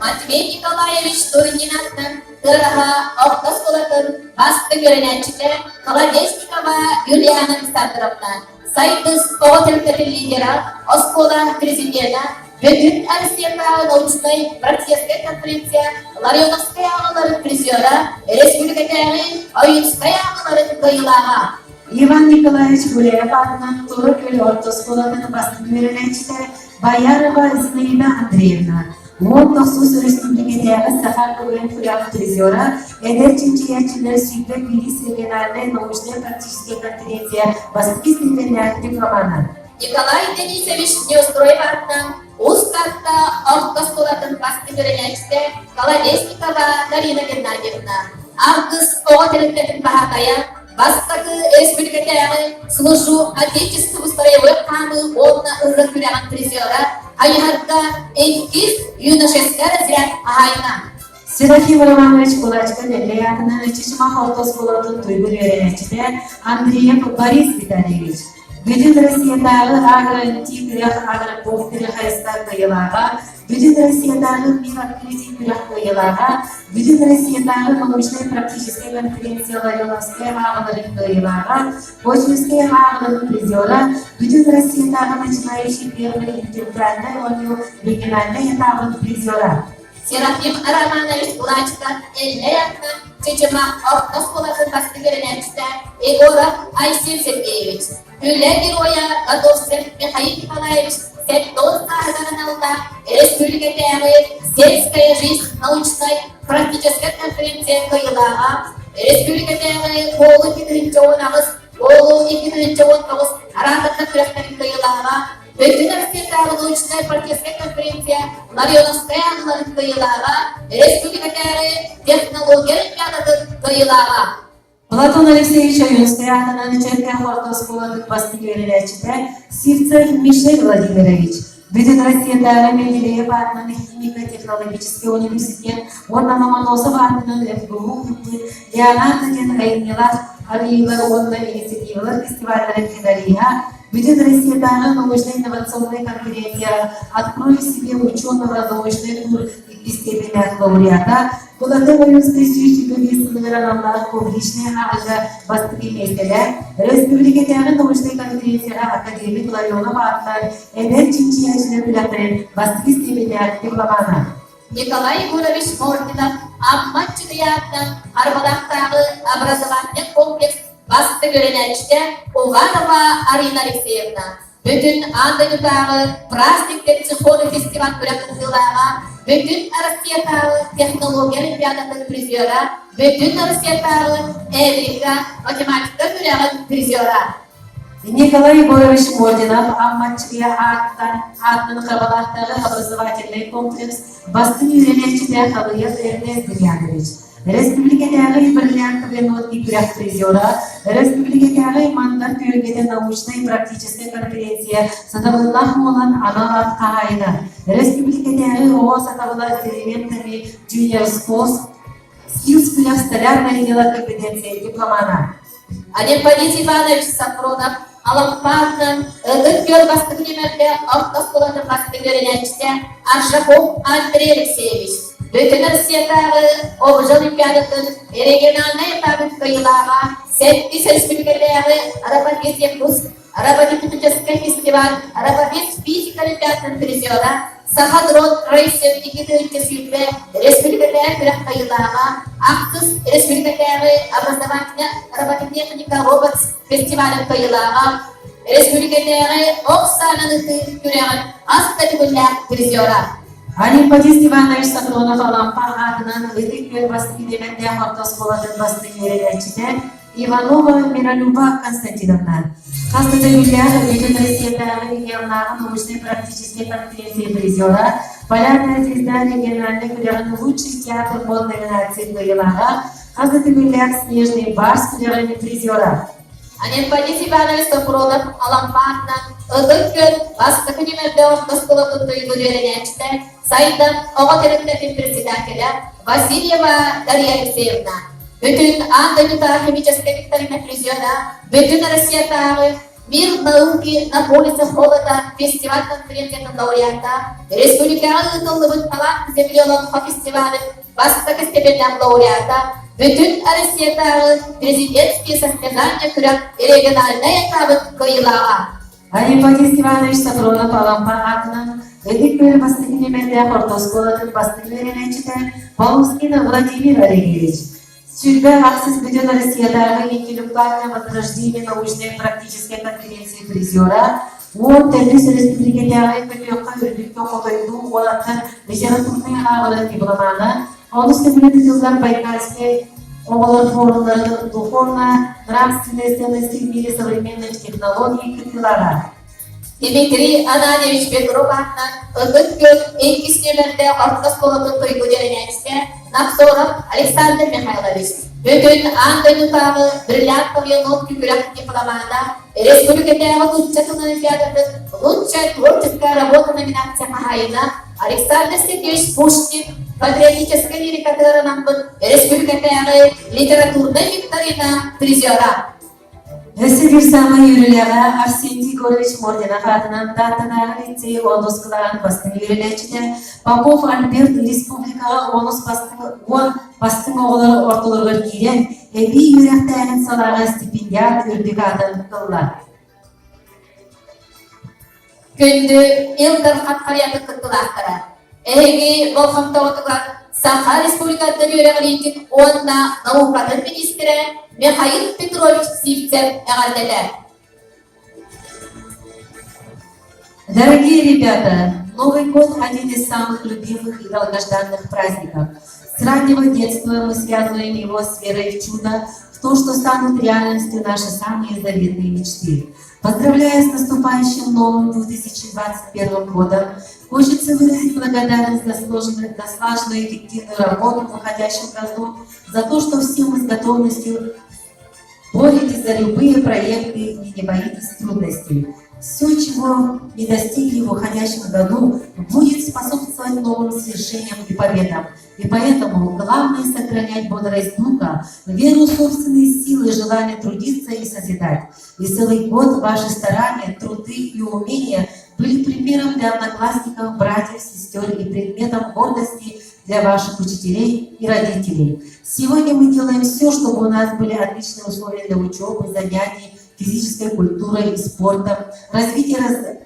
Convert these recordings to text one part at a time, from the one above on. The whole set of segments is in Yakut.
Матвей Николаевич Турнинаттан Тыараһа орто оскуолатын бастыҥ үөрэнээччитэ Колодезникова Юлиана Александровна, Сайдыс оҕо тэрилтэтин лидера, оскуола президена, Бүтүн Россиятааҕы научнай практическай конференция Ларионовскай ааҕыыларын призера, республикатааҕы Ойуунскай ааҕыыларын кыайыылааҕа. Иван Николаевич Гуляев аатынан Тура Күөл орто оскуолатын бастыҥ үөрэнээччитэ Боярова Зинаида Андреевна, 19 өрөспүүбүлүкэтээҕи Саха КВН күрэх призера, эдэр чинчийээччилэр 21 региональнай научнай-практическай конференция бастакы степеннээх дипломана. Николай Денисович Неустроев аатынан Уус Таатта орто оскуолатын бастыҥ үөрэнээччитэ Колодезникова Дарина Геннадьевна, Аргыс оҕо тэрилтэтин баһаатайа, Бастакы республикатааҕы Служу Отечеству строевой хаамыы уонна ырыа күрэҕин призера, Айыһарга иккис юношескай разряд хаһаайына. Серафим Романович Кулачкин Эллэй аатынан Чычымах орто оскуолатын туйгун үөрэнээччитэ Андреев Борис Витальевич. Бүтүн Россиятааҕы агро-НТ күрэх агропоп күрэх хайысха кыайыылааҕа, Бүтүн Россиятааҕы Мир открытий күрэх кыайыылааҕа, Бүтүн Россиятааҕы научнай-практическай конференция Ларионовскай ааҕыларын кыайыылааҕа, Космическай ааҕыларын призера, Бүтүн Россиятааҕы начинающий фермер интеллектуальнай оонньуу региональнай этабын призера. Серафим Романович Кулачиков Эллэй аатынан Чычымах орто оскуолатын бастыҥ үөрэнээччитэ Егоров Айсен Сергеевич, Үлэ Геройа Готовцев Михаил Николаевич 79 сааһыгар аналлаах республикатааҕы «Сельская жизнь» научнай практическай конференция кыайыылааҕа, республикатааҕы Буолу 2018, Буолу 2019 араатардар күрэхтэрин кыайыылааҕа, Бүтүн Россиятааҕы научнай-практическай конференция Ларионовскай аҕаларын кыайыылааҕа, республикатааҕы технология олимпиадатын кыайыылааҕа. Платон Алексеевич Ойуунскай аатынан Чөркөөх орто оскуолатын бастыҥ үөрэнээччитэ Сивцев Мишель Владимирович, Бүтүн Россиятааҕы Менделеев аатынан химико-технологическай университет уонна Ломоносов аатынан ФГУ ыыппыт Леонардо диэн айымньылаах арыйыылар уонна инициативалар фестивалларын финалиһа, Бүтүн Россиятааҕы научнай-инновационнай конференция «Открой в себе ученого» научный тур иккис степеннээх лауреата, Былатын Ойуунскай 125 сылыгар аналлаах публичнай ааҕыыга бастакы миэстэлээх, республикатааҕы научнай конференцияҕа академик Ларионов аатынан эдэр чинчийээччилэр күрэхтэрин бастакы степеннээх дипломана. Николай Егорович Мординов Амма Аччыгыйаатынан Арбалаахтааҕы образовательнай комплекс бастакы үөрэнээччитэ Уганова Арина Алексеевна, Бүтүн аан дойдутааҕы праздник психолог фестиваль күрэх кыттыылааҕа, Бүтүн Россиятааҕы технология олимпиадатын призера, Бүтүн Россиятааҕы Эврика математика күрэҕин призера. Николай Егорович Мординов Аммаччыйа ааттан аатынан Харбалаахтааҕы образовательнай комплекс бастыҥ үөрэнээччитэ Халыев Эрнест Демьянович, Республикатааҕы бриллиантовые нотки күрэх призера, Республикатааҕы Мандар түһүлгэтэ научнай-практическай конференция сатабыллаах буолан анал аат хаһаайына, Республикатааҕы оҕо сатабыла элементами Junior Sports Skills күрэх столярное дело компетенция дипломана. Анемподист Иванович Сафронов Алампаатынан Ытык Күөл бастакы нүөмэрдээх орто оскуолатын бастыҥ үөрэнээччитэ Аржаков Андрей Алексеевич, Бүтүн Россиятааҕы ОБЖ Олимпиадатын региональнай этабын кыайыылааҕа, сэттис республикатааҕы Роботехникус роботехническай фестиваль Робовес физика олимпиадатын призера, Саха дрон рейсер 2020 республикатааҕы күрэх кыайыылааҕа, ахсыс республикатааҕы образовательная робототехника роботс фестивалын кыайыылааҕа, республикатааҕы ох саанан ытыы күрэҕин ас да төгүллээх призера. Анемподист Иванович Сафронов Алампа аатынан Ытык Күөл бастыҥ үөрэннээх орто оскуолатын бастыҥ үөрэнээччитэ Иванова Миролюба Константиновна. Хас да төгүллээх Бүтүн Россиятааҕы регионнааҕы научнай-практическай конференция призера, Полярная звезда региональнай күрэҕин лучший театр мод номинация кыайыылааҕа, хас да төгүллээх Снежный барс күрэҕин призера. Анемподист Иванович Сафронов Алампаатынан Ытык Күөл бастакы нүмердээх орто оскуолатын туйгун үөрэнээччитэ, Сайдам оҕо тэрилтэтин председателэ Васильева Дарья Алексеевна, бүтүн аан дойдутааҕы химическэй викторина призера, бүтүн Россиятааҕы Мир науки на полюсе холода фестиваль конференциятын лауреата, республикаҕа ыытыллыбыт Талант земли олоҥхо фестивалын бастакы степеннээх лауреата, бүтүн Россиятааҕы президентские состязания күрэх региональнай этабын кыайыылааҕа. Анемподист Иванович Софронов Алампа аатынан Ытык Күөл бастакы нүөмэрдээх орто оскуолатын бастакы үөрэнээччитэ Полускин Владимир Олегович. Сүүрбэ ахсыс Бүтүн Россиятааҕы интеллектуальное возрождение научной практической конференции призера, 14 өрөспүүбүлүкэтээҕи көтүөххэ үрдүккэ хотойдуу уолаттар литературнай ааҕылар дипломана, онус төгүлүн ыытыллар Байкальскай оҕолор форумнарын духовно-нравственные ценности в мире современных технологий кыттыылааҕа. Дмитрий Ананьевич Петров аатынан Ытык Күөл иккис нүөмэрдээх орто оскуолатын туйгун үөрэнээччитэ Навсоров Александр Михайлович бүтүн аан дойдутааҕы бриллиантовые нотки күрэх дипломата, республикатааҕы нуучча тылын олимпиадатын «Лучшая творческая работа» номинация хаһаайына Александр Сергеевич Пушкин патриотическай лирикатыгар анаммыт республикатааҕы литературнай викторина призера. Өссө биир саамай үөрүүлээҕэ Арсений Егорович Мординов аатынан Тааттанааҕы лицей онус кылааһын бастыҥ үөрэнээччитэ Попов Альберт республикаҕа онус бастыҥ уон бастыҥ оҕолор ортолоругар киирэн, эбии үөрэхтээһин салааҕа стипендиат үрдүк аатын ылла. Күндү Ил Дархан харыйатын кыттыылаахтара, эһиги болҕомтоҕутугар Саха Республикатын үөрэҕириитин уонна наукатын миниистирэ Михаил Петрович Сивцев эҕэрдэтэ. Дорогие ребята, Новый год – один из самых любимых и долгожданных праздников. С раннего детства мы связываем его с верой в чудо, в то, что станут реальностью наши самые заветные мечты. Поздравляя с наступающим новым 2021 годом, хочется выразить благодарность за, сложную, за слаженную и эффективную работу в уходящем году, за то, что все мы с готовностью боретесь за любые проекты и не боитесь трудностей. Все, чего не достигли в уходящем году, будет способствовать новым свершениям и победам. И поэтому главное сохранять бодрость духа, веру в собственные силы, желание трудиться и созидать. И целый год ваши старания, труды и умения были примером для одноклассников, братьев, сестер и предметом гордости для ваших учителей и родителей. Сегодня мы делаем все, чтобы у нас были отличные условия для учебы, занятий, физической культурой и спортом, развитие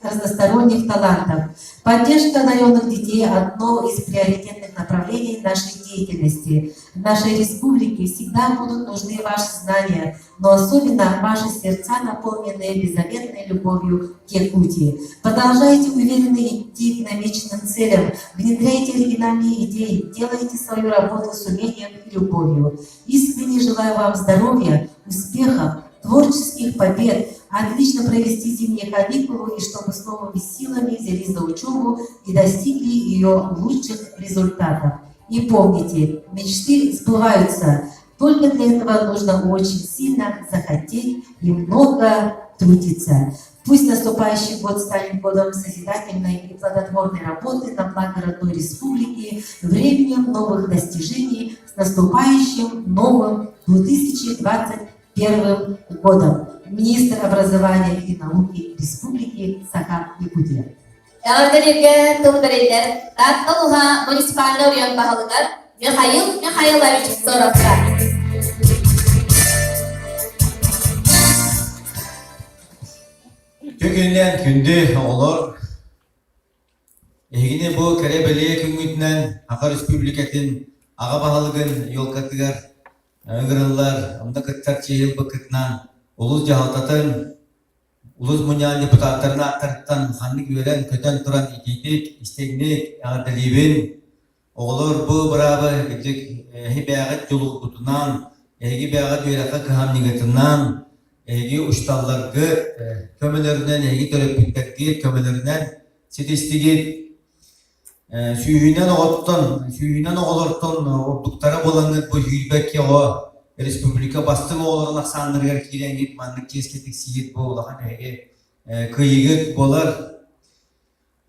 разносторонних талантов. Поддержка одаренных детей – одно из приоритетных направлений нашей деятельности. В нашей республике всегда будут нужны ваши знания, но особенно ваши сердца, наполненные беззаветной любовью к Якутии. Продолжайте уверенно идти к намеченным целям, внедряйте оригинальные идеи, делайте свою работу с умением и любовью. Искренне желаю вам здоровья, успехов, творческих побед, отлично провести зимние каникулы и чтобы с новыми силами взялись за учебу и достигли ее лучших результатов. И помните, мечты сбываются. Только для этого нужно очень сильно захотеть и много трудиться. Пусть наступающий год станет годом созидательной и плодотворной работы на благо родной республики, временем новых достижений, с наступающим новым 2021 годом. Министр образования и науки Республики Саха-Якутия. Эҕэрдэлииргэ тыл бэриллэр Таатта улууһа муниципальнай оройуон баһылыгар Михаил Михайлович Соровка. Күн-күннээн күндү оҕолор, эһигини бу кэрэ-бэлиэ күҥҥүтүнэн Саха Республикатын аҕа баһылыгын елкатыгар ыҥырыллар, онно кыттар чиэһи ылбыккытынан улуус дьаһалтатын, улуус мунньаҕын депутаттарын ааттарыттан ханнык үөрэн-көтөн туран итиитик, истиҥник эҕэрдэлиибин. Оҕолор бу быраабы кырдьык эһи бэйэҕит дьулуургутунан, эһиги бэйэҕит үөрэххэ кыһамньыгытынан, эһиги учууталларгыт көмөлөрүнэн, эһиги төрөппүттэргит көмөлөрүнэн ситистигит. Сүүһүнэн оҕоттон, сүүһүнэн оҕолортон ордуктара буолаҥҥыт бу сүүрбэкки оҕо республика бастыҥ оҕолорун ахсааннарыгар киирэҥҥит маннык чиэскэ тиксиигит бу улахан эһиги кыайыыгыт буолар.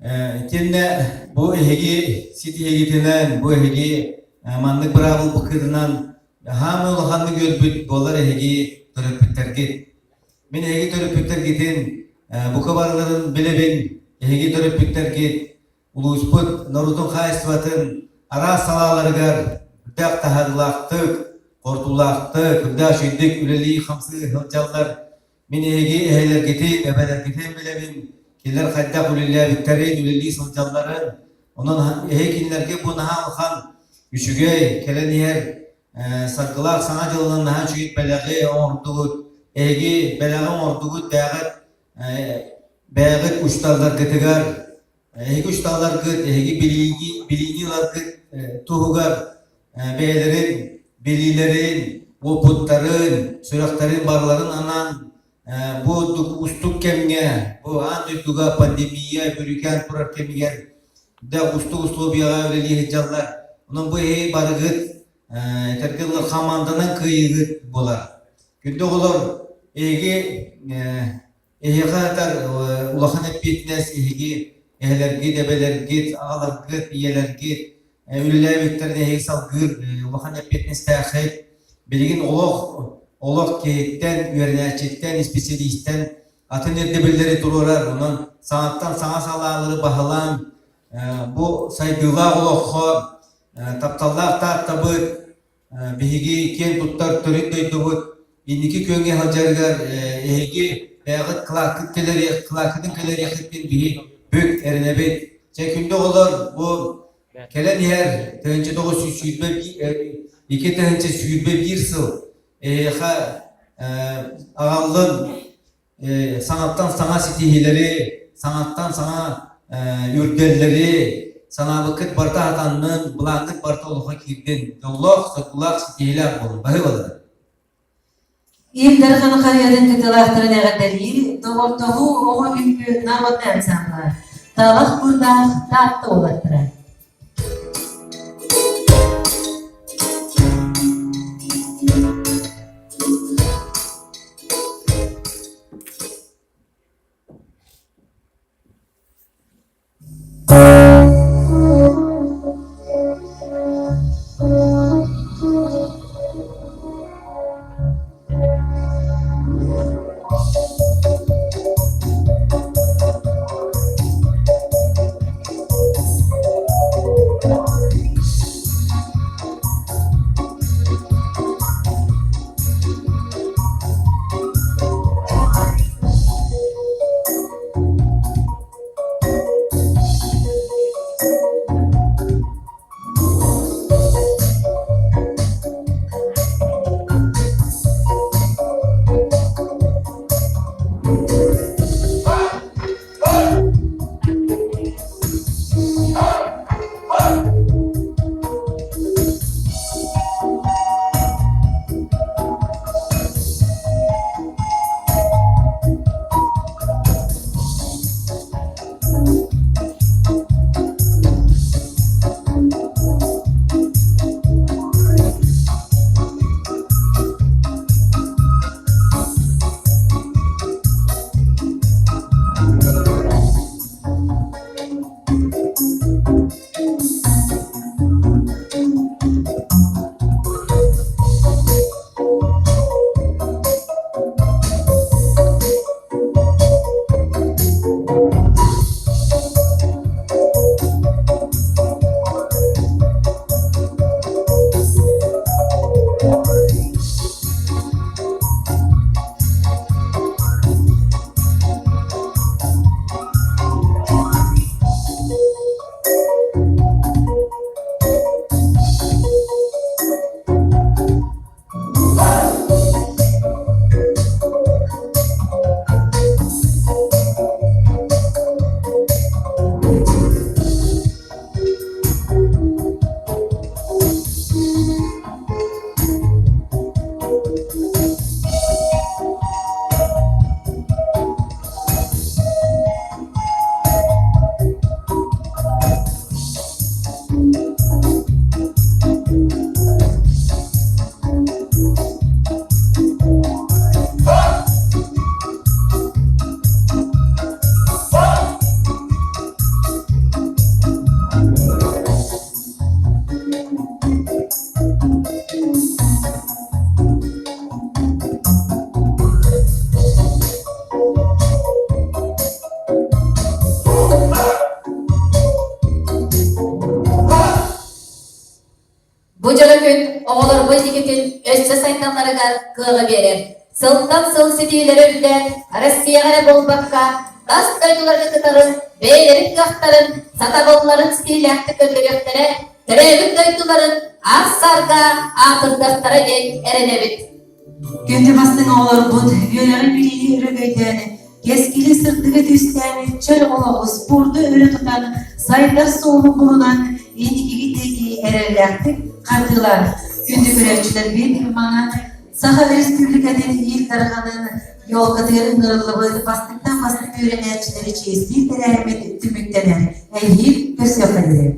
Итиэннэ бу эһиги ситиһигитинэн, бу эһиги маннык быраабылбыккытынан хаамыы улаханнык үөрбүт буолар эһиги төрөппүттэргит. Мин эһиги төрөппүттэргитин бука барыларын билэбин. Эһиги төрөппүттэргит улууспут норуотун хаһаайыстыбатын араас салааларыгар үрдээх таһаарыылаахтык, хортуулаахтык, үрдээх үчүгэйдик үлэлии-хамсыы сылдьаллар. Мин эһиги эһэлэргитин, эбэлэргитин билэбин, кинилэр хайдах үлэлээбиттэрин, үлэлии сылдьалларын. Онон эһиги кинилэргэ бу наһаа улахан үчүгэй, кэлэн иһэр саргылаах саҥа дьылынан наһаа үчүгэй бэлэҕи оҥордугут. Эһиги бэлэҕи оҥордугут бэйэҕит бэйэҕит учууталларгытыгар, эһиги учууталларгыт, эһиги билиини, билиини ыларгыт туһугар бэйэлэрин билиилэрин, уопуттарын, сүрэхтэрин барыларын анаан бу уустук кэмҥэ, бу аан дойдуга пандемия бүрүүкээн турар кэмигэр да уустук условияҕа үлэлии сылдьаллар. Онон бу эһиги барыгыт этэргэ дылы хамаанданан кыайыыгыт буолар. Күндү оҕолор, эһиги эһиэхэ атар улахан эппиэтинэс эһиги эһэлэргит, эбэлэргит, аҕаларгыт, ийэлэргит үлэлээбиттэрин эһиги салгыыр улахан эппиэтинэстээххит. Билигин олох олох киһиттэн, үөрэнээччиттэн, исписэлиистэн атын ирдэбиллэри туруорар. Онон саҥаттан саҥа салаалары баһылаан бу сайдыылаах олоххо тапталлаах Тааттабыт биһиги киэн туттар төрүт дойдубут инники күөҥҥэ сылдьарыгар эһиги бэйэҕит кылааккыт кэлэриэх кылааккытын кэлэриэххиттин биһи бүк эрэнэбит. Чэ күндү оҕолор бу кэлэн иһэр 1921 сыл эһиэхэ аҕаллын саҥаттан саҥа ситиһиилэри, саҥаттан саҥа үрдэллэри, санаабыккыт барыта хатаннын, былааҥҥыт барыта олоххо киирдин. Дьоллоох, соргулаах, ситиһиилээх буолун. Баһыыбалара. Ил Дархан харыйатын кытылаахтарын эҕэрдэлиир доҕордоһуу оҕо үҥкүү народнай ансаамбыла Талах Курдаах Таатта уолаттара. Бу дьоро күн оҕолорбут инникитин өссө сайдалларыгар кыаҕы биэрэр. Сылтан сыл ситиилэри үрдээн, Россияҕа эрэ буолбакка, тас дойдуларга кытары бэйэлэрин кыахтарын, сатабылларын ситиилээхтик көрдөрүөхтэрэ, төрөөбүт дойдуларын аар-саарга аатырдыахтара диэн эрэнэбит. Күндү бастыҥ оҕолорбут үөрэҕи-билиини өрөгөйдөөн, кэскили сырдыгы түстээн, чөл олоҕу, спорду өрө тутан, сайдар суолу булунан, инникиги диэки эрэллээхтик хардыылаан, күндү көрөөччүлэрбит манан Саха Республикатын Ил Дарханын елкатыгар ыҥырыллыбыт бастыҥтан бастыҥ үөрэнээччилэри чиэстиир тэрээһиммит түмүктэнэр. Эһиил көрсүөххэ диэри.